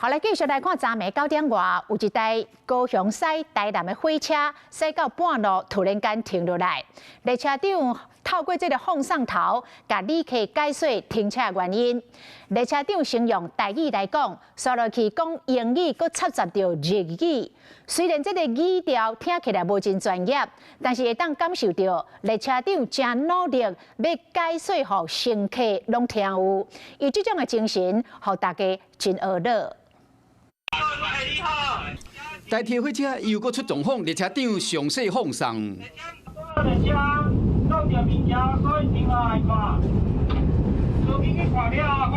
好來，繼續來看，昨暝9點外，有一台高雄駛台南的火車駛到半路，突然間停落來。列車長透過這个放送頭，共旅客解說停車的原因。列車長先用台語來講，煞落去講英語，閣摻雜著日語。雖然這个語調聽起來無真專業，但是會當感受著列車長誠努力欲解說予乘客攏聽有。伊這種的精神，予大家真呵咾。台鐵火車又閣出狀況，列車長詳細放送。列車弄著物件，所以停落來看。司機去看了後，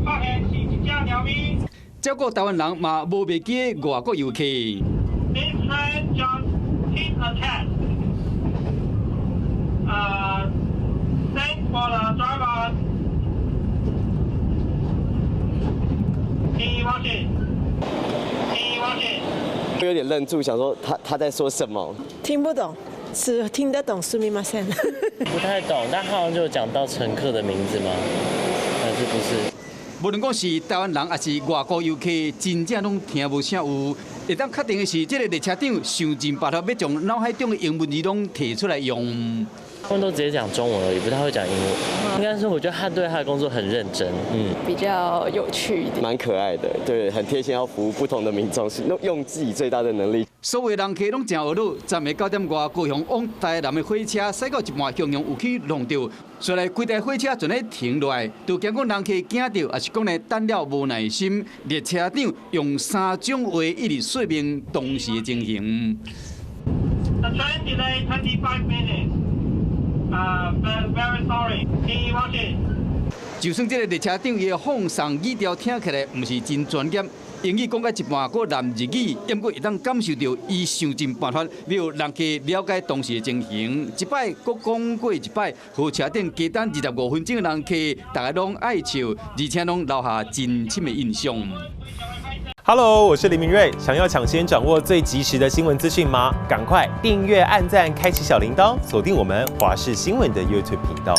發現是一隻貓咪。照顧台灣人嘛無袂記的外國遊客。 This train just hit a cat. Thanks for the driver. He watching. He watching. 有點愣住，想說他在說什麼？聽不懂，只聽得懂すみません。不太懂，但好像就講到乘客的名字嗎？還是不是？無論講是台灣人抑是外國遊客，真正攏聽無啥有。會當確定的是，這个列車長想盡辦法欲將腦海中的英文字攏提出來用。他們都直接講中文而已，不太會講英文。應該是我覺得他對他的工作很認真，比較有趣一點，蠻可愛的，對，很貼心，要服務不同的民眾，是用自己最大的能力。所有人客攏誠呵咾，昨暝9點外，高雄往台南的火車駛到一半，雄雄有去挵著，所以規台火車全咧停落來，就驚講人客驚著，抑是講呢等了無耐心，列車長用三種話一直說明當時的情形。 The train delay 25 minutes. Very sorry. He watching. 就算這个列車長伊的放送語調聽起來毋是真專業，英語講到一半，閣濫日語，毋過會當感受著伊想盡辦法，欲人客了解當時的情形。一擺閣講過一擺，予車頂加等25分鐘的人客，逐家攏愛笑，而且攏留下真深的印象。 Hello，我是林明瑞。想要搶先掌握最及時的新聞資訊嗎？趕快訂閱、按讚、開啟小鈴鐺，鎖定我們華視新聞的 YouTube 頻道。